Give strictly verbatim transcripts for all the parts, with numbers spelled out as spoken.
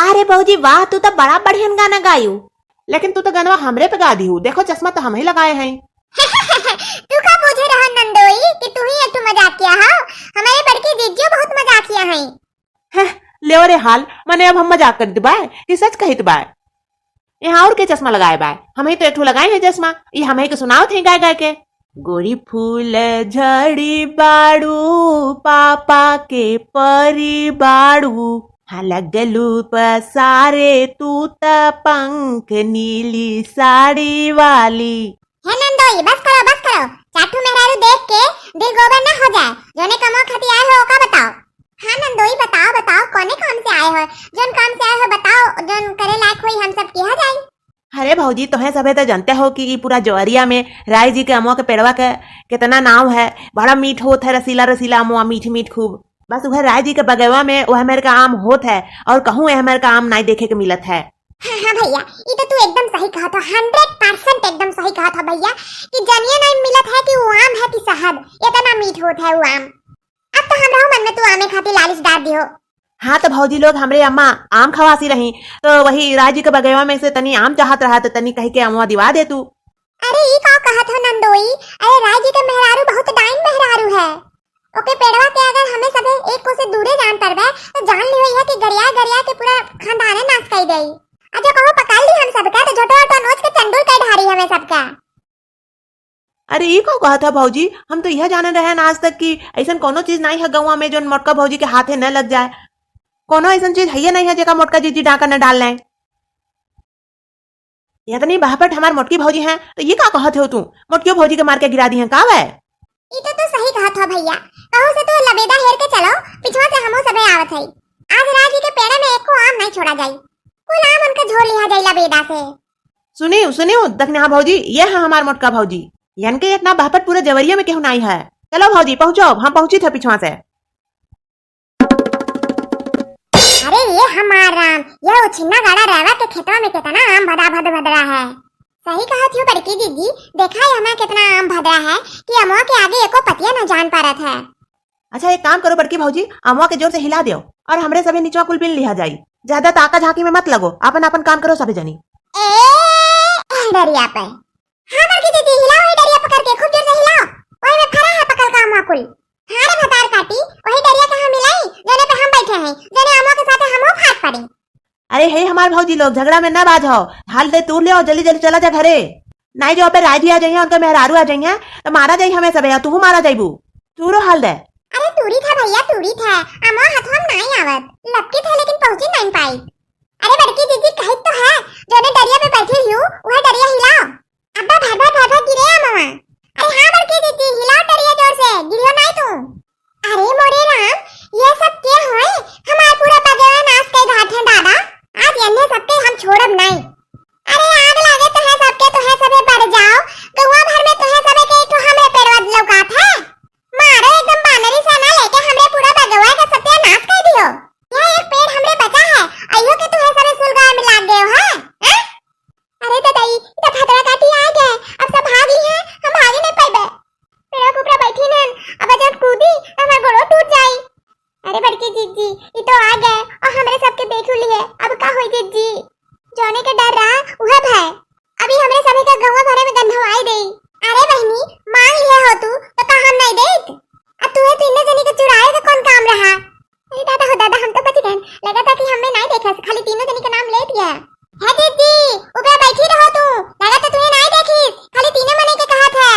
अरे भौजी वाह, तू तो बड़ा बढ़ियन गाना गायू। लेकिन तू तो गनवा हमरे पे गा दिहू, देखो चश्मा तो हम ही लगाए हैं। तू का बूझे रहा नंदोई कि तू ही एक ठो मजाकिया हो? हमारे बड़की जीजियो बहुत मजाकिया हैं। हं, लेओ रे हाल, मने अब हम मजाक करित बाय कि सच कहित बाय? यहाँ और के चश्मा लगाए बाय? हम ही तो एक ठो लगाए हैं चश्मा, ई हम ही के सुनावत हैं गाय गाय के। गोरी फूल झड़ी बाड़ू, पापा के परी बाड़ू, हाँ लगलू पसारे तू त पंख नीली साड़ी वाली। हे नंदोई, बस करो, बस करो। चार ठो मेहरारू देख के दिल गोबर ना हो जाए। जोने कमवा खातिर आए हो, ओका बताओ। हाँ नंदोई, बताओ, बताओ, कौने काम से आए हो? जोन काम से आए हो, बताओ, जोन करे लायक होई, हम सब किहा जाई। अरे भौजी, तोहे सभे तो जानते हो कि ई पूरा जवरिया में राय जी के अमवा के पेड़वा के कितना नाव है। बड़ा मीठ होत है, रसीला रसीला अमवा, मीठ मीठ खूब। बस उहे राय जी के बगेवा में उहे मेर का आम होत है, और कहूँ उहे मेर का आम नाई देखे के मिलत है। हाँ, हाँ भैया, ई तो तू एकदम सही कहत हो, hundred percent एकदम सही कहत हो भैया, कि जनिए नाई मिलत है कि वो आम है कि शहद, इतना मीठ होत है वो आम। अब तो हमरहू मन में तू आमे खातिर लालिच डार दिहो। हाँ, तो भौजी लोग हमरे अम्मा आम खवासी रही, तो वही राय जी के बगेवा में से तनी आम चाहत रहा, तो तनी कह के अमवा दिवा दे तू। अरे, ई का कहत हो नंदोई? अरे, राय जी के मेहरारू बहुत डाइन मेहरारू है। ओके पेड़वा के अगर हमें सभे एक कोस से दूरे जान परबे, तो जान लिहो यह कि गरिया गरिया के पूरा खानदाने नाश कर देई। आ जो कहूँ पकड़ ली हम सबका, तो झोटो ओटो नोच के चंडुल कर ढारी हमें सबका। अरे, ई का कहत ह भौजी? हम तो यह जाने रहे आज तक कि ऐसन कोनो चीज नहीं है गौवा में जोन मोटका भौजी के हाथे न लग जाए। कोनो ऐसन चीज है नहीं है जेका मोटका जीजी डाका न डाल लें। इतनी बहपट हमार मोटकी भौजी हैं, तो ये का कहत हो तू? मोटकियो भौजी के मार के गिरा दी हैं का वै? ई तो तू सही कहत हो भैया, कहूँ से तू लबेदा हेर के चलो, पिछवा से हमहू सबे आवत है। आज राय जी के पेड़े में एको आम नहीं छोड़ा जाई, कुल आम उनके झोर लिहा जाई लबेदा से। सुनियो, सुनियो, दखनहा भौजी, ये है हमार मोटका भौजी। यनके इतना बहपट पूरे जवरिया में केहू नाई है। चलो भौजी, पहुँचो, हम पहुँची थे पिछवा से। अरे ये हमार राम, ये उछिन्ना गाड़ा रैवा के खेतवा में कितना आम भदा भद भदरा है। सही कहत हो बड़की दीदी, देखा ये हमार कितना आम भदरा है कि अमवा के आगे एको पतिया न जान पारत है। अच्छा, एक काम करो बड़की भौजी, अमवा के जोर से हिला दियो और हमरे सभी निचवा कुल बिन लिहा जाई। ज्यादा ताका झांकी में मत लगो, आपन आपन काम करो सभी जनी। ए, ए डरिया पे। हाँ बड़की दीदी, हिलाओ ये डरिया पकड़ के, खूब जोर से हिलाओ। ओए में फरा है पकल का अमवा कुल। हाँ रे भतार काटी, वही डरिया के हम हिलाई, जोने पे हम बैठे हैं, जोने अमवा के साथे हमहू फाट पड़ी। अरे हे हमार भौजी लोग, झगड़ा में ना बाझो, हाल दे तूर ले और जल्दी जल्दी चला जा घरे। नाई जो पे राय जी आ जाइए, उनका मेहरारू आ जाइए, तो मारा जाई हमें सबे, और तू मारा जाइबू। तूरो हाल दे। अरे तूरी था भैया, तूरी था, अमवा हथवा में नाई आवत, लपकी था लेकिन पहुँची नहीं पाई। अरे बड़की दीदी कहित तो है, जोने डरिया पे बैठी हूँ, वह डरिया हिलाओ। अब्बा भर भर भर भर गिरे अमवा। अरे हाँ बड़की दीदी, हिलाओ डरिया जोर से, गिरियो नाई तू। अरे मोरे राम, ये सब के होए? हमार पूरा बगेवा नाश कर घाट है दादा। आज इन्हें सबके हम छोड़ब नाई। अरे आग लागे तो है सबके, तो है सबे बढ़ जाओ। गौवा भर में तो है सबे के एक ठो हमरे पेड़वा लौकात है। मारो एकदम बानरी सेना लेके हमरे पूरा बगेवा का सत्यानाश कर दियो। यह एक पेड़ हमरे बचा है, अयो के तो है सबे सुलगावे में लाग गयो है, हैं? अरे ददाई, ई तो भदरा काटी आ गए, अब सब भाग ली हैं, हम भागे नहीं पाइबे। पेड़वा के ऊपर बैठी नन, अब जब कूदी, तो हमार गोड़ो टूट जाई। अरे बड़की जीजी, ई तो आ गए और हमरे सबके देख लिए, अब का होई जीजी? जोने के डर रहा, उहे भय। अभी हमरे सभी का गौवा भरे में गंधवाई देई। अरे बहनी, मान लिया हो तू, तो का हम नहीं देत? अब तू है तीनों जनी के चुराए का कौन काम रहा? अरे दादा हो दादा, हम तो बच गए। लगा था कि हमें नहीं देखा, खाली तीनों जनी का नाम ले दिया। हे दीदी, ऊपर बैठी रहो तू, लगा तो तुम्हें नहीं देखी, खाली तीनों मने के कहा था।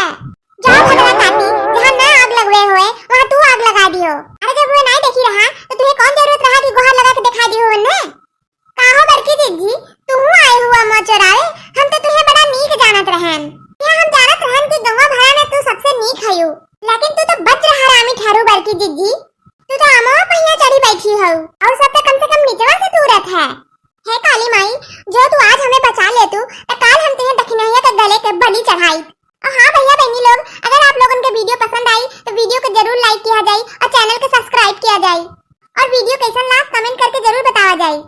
जाओ भगवा काकी, जहाँ ना आग लगवे होए, वहाँ तू आग लगा दियो। अरे जब वो नहीं देखी रहा, तो तुम्हें कौन जरूरत रहा कि गुहार लगा के दिखा दियो उन्हें? काहो बड़की दीदी, तू आई हुआ अमवा चोरावे, हम तो तुम्हें बड़ा नीक जानत रहन। या हम जानत रहन कि गौवा भरा में तू सबसे नीक हयू, लेकिन तू तो बच रहा रामी ठारू बड़की दीदी। तू तो अमवा पहिया चढ़ी बैठी हऊ और सब तो कम से कम निचवा से तूरत है। हे काली माई, जो तू आज हमें बचा ले तू, तो काल हम तुम्हें दखिनहिया के गले के बलि चढ़ाई। और हाँ भैया बहनी लोग, अगर आप लोगन के video पसंद आई तो video को जरूर like किया जाए और channel को subscribe किया जाए और video कैसन लाग comment करके जरूर बतावा जाए।